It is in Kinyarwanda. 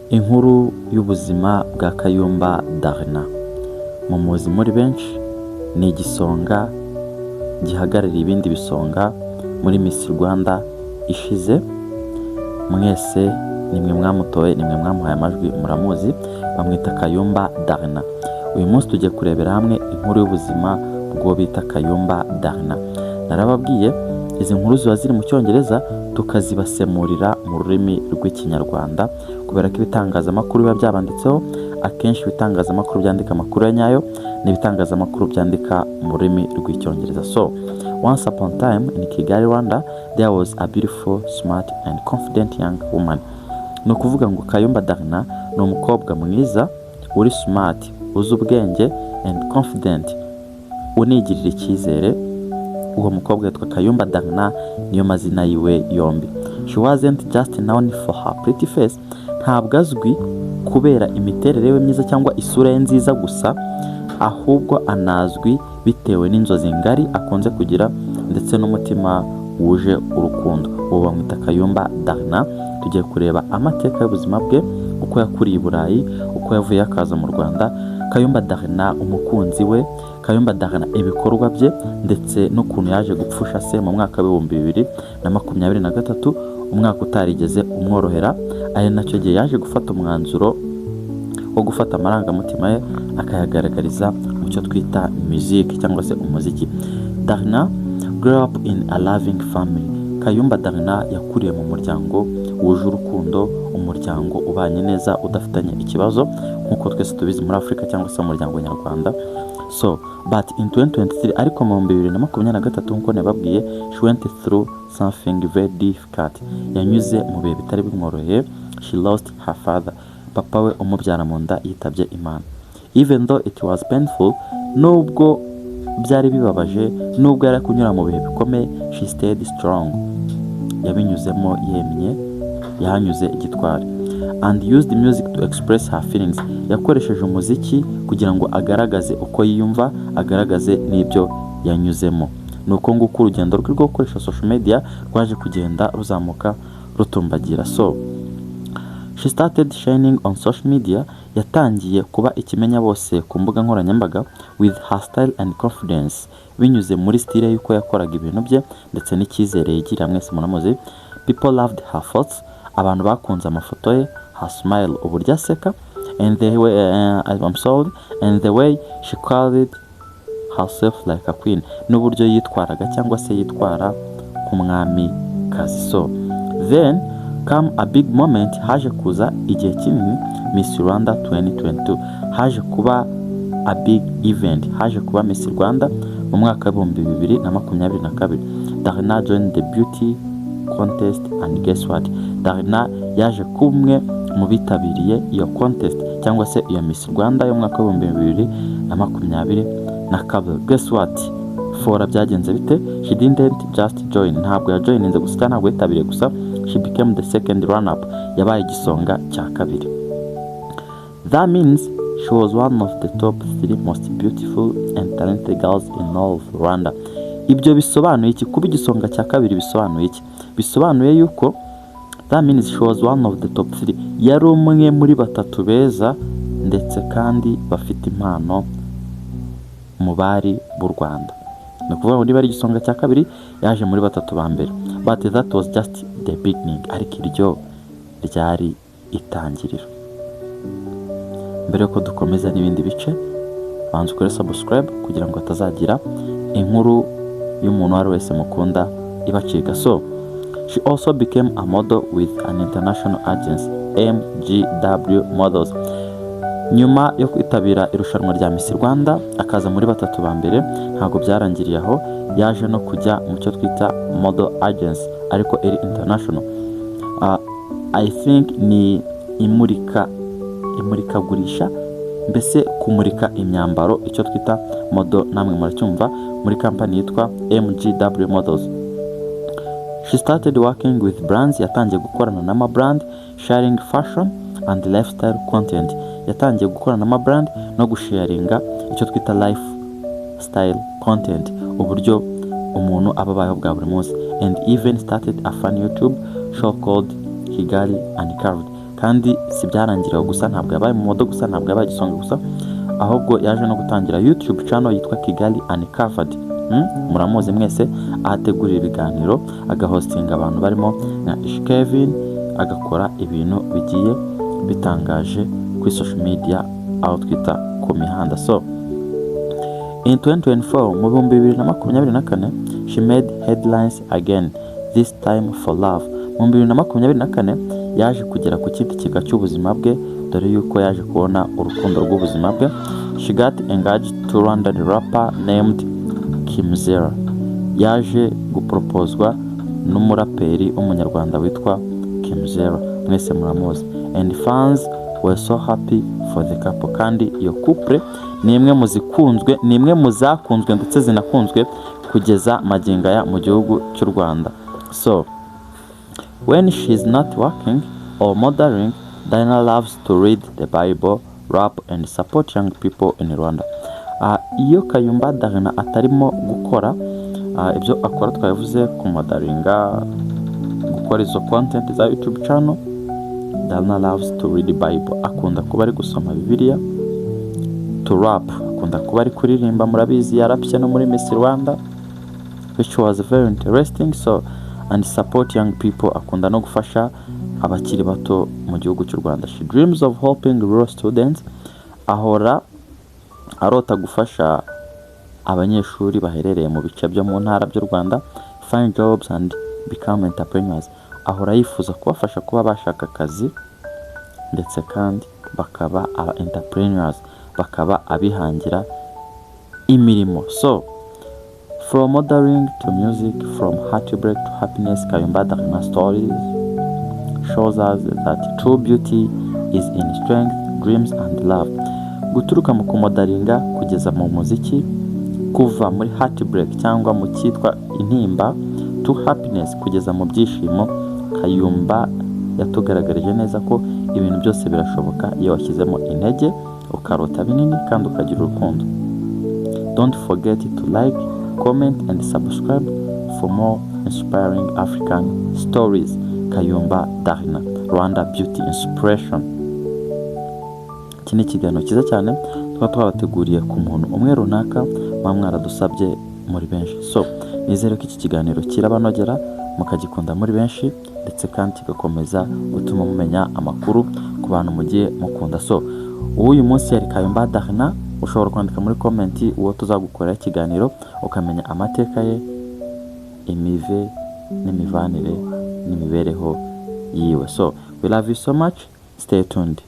Inkuru y'ubuzima bwa Kayumba Darina mumuzi muri benshi, ni igisonga gihagarariye ibindi bisonga muri Miss Rwanda ishize. Mwese nimwe mwamutoye, nimwe mwamuhaye amajwi, muramuzi, bamwita Kayumba Darina. Uyu munsi tugiye kurebera hamwe inkuru y'ubuzima bw'uwo bita Kayumba Darina. Narababwiye, izi nkuru ziba ziri mu Cyongereza, tukazibasemurira mu rurimi rw'Ikinyarwanda, kubera ko ibitangazamakuru biba byabanditseho, akenshi ibitangazamakuru byandika amakuru ya nyayo ni ibitangazamakuru byandika mu rurimi rw'Icyongereza. So, once upon time in Kigali, Rwanda, there was a beautiful, smart and confident young woman. Ni ukuvuga ngo Kayumba Darina ni umukobwa mwiza, uri smart, uzi ubwenge, and confident, unigirira icyizere. Uwo mukobwa yitwa Kayumba Darina, niyo mazina yiwe yombi. She wasn't just known for her pretty face. Ntabwo azwi kubera imiterere ye myiza cyangwa isura ye nziza gusa, ahubwo anazwi bitewe n'inzozi ngari akunze kugira ndetse n'umutima wuje urukundo. Uwo bamwita Kayumba Darina. Tugiye kureba amateka y'ubuzima bwe, uko yakuriye i Burayi, uko yavuye akaza mu Rwanda, Kayumba Darina, umukunzi we Kayumba Darina, ibikorwa bye, ndetse n'ukuntu yaje gupfusha se mu mwaka w'2023, umwaka utarigeze umworohera, ari nacyo gihe yaje gufata umwanzuro wo gufata amarangamutima ye akayagaragariza mu cyo twita music cyangwa se umuziki. Darina grew up in a loving family. Kayumba Darina yakuriye mu muryango wuje urukundo, umuryango ubanye neza, udafitanye ikibazo, nk'uko twese tubizi muri Afurika cyangwa se mu muryango nyarwanda. So, but in 2023, ariko mu 2023, nk'uko nababwiye, she went through something very difficult. Yanyuze mu bihe bitari bimworoheye. She lost her father. Papa we umubyara mu nda yitabye Imana. Even though it was painful, nubwo byari bibabaje, nubwo yari kunyura mu bihe bikomeye, she stayed strong. Yabinyuzemo yemye, yahanyuze igitwari. And used music to express her feelings. Yakoresheje umuziki kugira ngo agaragaze uko yiyumva, agaragaze n'ibyo yanyuzemo. Ni uko nguko urugendo rwe rwo gukoresha social media rwaje kugenda ruzamuka, rutumbagira. So, she started shining on social media. Yatangiye kuba ikimenya bose ku mbuga nkoranyambaga with her style and confidence, binyuze muri style y'uko yakoraga ibintu bye ndetse n'icyizere yigirira, mwese muramuzi. People loved her photos. Abantu bakunze amafoto ye, her smile, uburyo aseka, and the way, I'm sorry, and the way she carried herself like a queen, n'uburyo yitwaraga cyangwa se yitwara nk'umwamikazi. So then come a big moment. Haje kuza igihe kinini, Miss Rwanda 2022. Haje kuba a big event, haje kuba Miss Rwanda mu mwaka w'2022. Darina joined the beauty contest, and guess what? Darina yaje kumwe mu bitabiriye iyo contest cyangwa se iyo Miss Rwanda y'umwaka w'2022. Guess what? Fora byagenze bite? She didn't just join. Ntabwo yajoininze gusa cyangwa ntabwo yitabiriye gusa. She became the second runner up. Yabaye igisonga cya kabiri. That means she was one of the top three most beautiful and talented girls in all of Rwanda. Ibyo bisobanuye iki? Kuba igisonga cya kabiri bisobanuye iki? Bisobanuye yuko that means she was one of the top three. Yari umwe muri batatu beza ndetse kandi bafite impano mu bari b'u Rwanda. Ni ukuvuga ngo niba ari igisonga cya kabiri, yaje muri batatu ba mbere. But that was just the beginning. Ariko iryo ryari itangiriro. Mbere yuko dukomeza n'ibindi bice, banza ukore subscribe kugira ngo hatazagira inkuru y'umuntu uwo ari wese mukunda ibacika. So, she also became a model with an international agency, MGW Models. Nyuma yo kwitabira irushanwa rya Miss Rwanda akaza muri batatu ba mbere, ntabwo byarangiriye aho, yaje no kujya mu cyo twita model agency ariko iri international. I think ni imurikagurisha, mbese kumurika imyambaro, icyo twita model namwe muracyumva, muri kampani yitwa MGW Models. She started working with brands. Yatangiye gukorana n'ama brand, sharing fashion and lifestyle content. Yatangiye gukorana n'ama brand no gusharinga icyo twita lifestyle content, uburyo umuntu aba abayeho bwa buri munsi, and even started a fun YouTube show called Kigali Uncovered. Kandi si byarangiriye gusa, ntabwo yabaye mu model gusa, ntabwo yabaye igisonga gusa, ahubwo yaje no gutangira YouTube channel yitwa Kigali Uncovered. Muramuzi mwese, aho ategurira ibiganiro, agahostinga abantu barimo nka Ish Kevin, agakora ibintu bigiye bitangaje kuri social media, aho twita ku mihanda. So in 2024, mu 2024, she made headlines again, this time for love. Mu 2024 yaje kugera ku kindi kiga cy'ubuzima bwe, dore yuko yaje kubona urukundo rw'ubuzima bwe. She got engaged to Rwandan rapper named Kimzera. Yaje guproposwa n'umuraperi w'umunyarwanda witwa Kimzera, mwese muramuzi. And fans were so happy for the couple. Kandi iyo couple ni imwe mu zikunzwe, ni imwe mu zakunzwe ndetse zinakunzwe kugeza magingo aya mu gihugu cy'u Rwanda. So when she's not working or modeling, Darina loves to read the Bible, rap and support young people in Rwanda. Iyo Kayumba Darina atarimo gukora ibyo akora twabivuze, kumodelinga, gukora izo content za YouTube channel, Darina loves to read the Bible. Akunda kuba ari gusoma Bibiliya, to rap, akunda kuba ari kuririmba, murabizi yarapye no muri Miss Rwanda, which was very interesting. So and support young people, akunda no gufasha abakiri bato mu gihugu cy'u Rwanda. She dreams of helping rural students. Ahora arota gufasha abanyeshuri baherereye mu bice byo mu ntara by'u Rwanda find jobs and become entrepreneurs. Ahora yifuza kubafasha kuba bashaka akazi ndetse kandi bakaba aba entrepreneurs, bakaba abihangira imirimo. So from modeling to music, from heartbreak to happiness, Kayumba Darina stories shows us that true beauty is in strength, dreams and love. Guturuka mu kumodelinga kugeza mu muziki, kuva muri heartbreak cyangwa mu cyitwa intimba to happiness, kugeza mu byishimo, Kayumba yatugaragarije neza ko ibintu byose birashoboka iyo washyizemo intege, ukarota binini kandi ukagira urukundo. Don't forget to like, comment and subscribe for more inspiring African stories. Kayumba Darina, Rwanda Beauty Inspiration. Iki ni ikiganiro cyiza cyane tuba twabateguriye ku muntu umwe runaka muba mwaradusabye muri benshi. So nizere ko iki kiganiro kirabanogera, mukagikunda muri benshi, ndetse kandi kigakomeza gutuma mumenya amakuru ku bantu mugiye mukunda. So uw'uyu munsi yari Kayumba Darina. Ushobora kwandika muri comment uwo tuzagukorera ikiganiro, ukamenya amateka ye, imive n'imivanire n'imibereho yiwe. So we love you so much, stay tuned.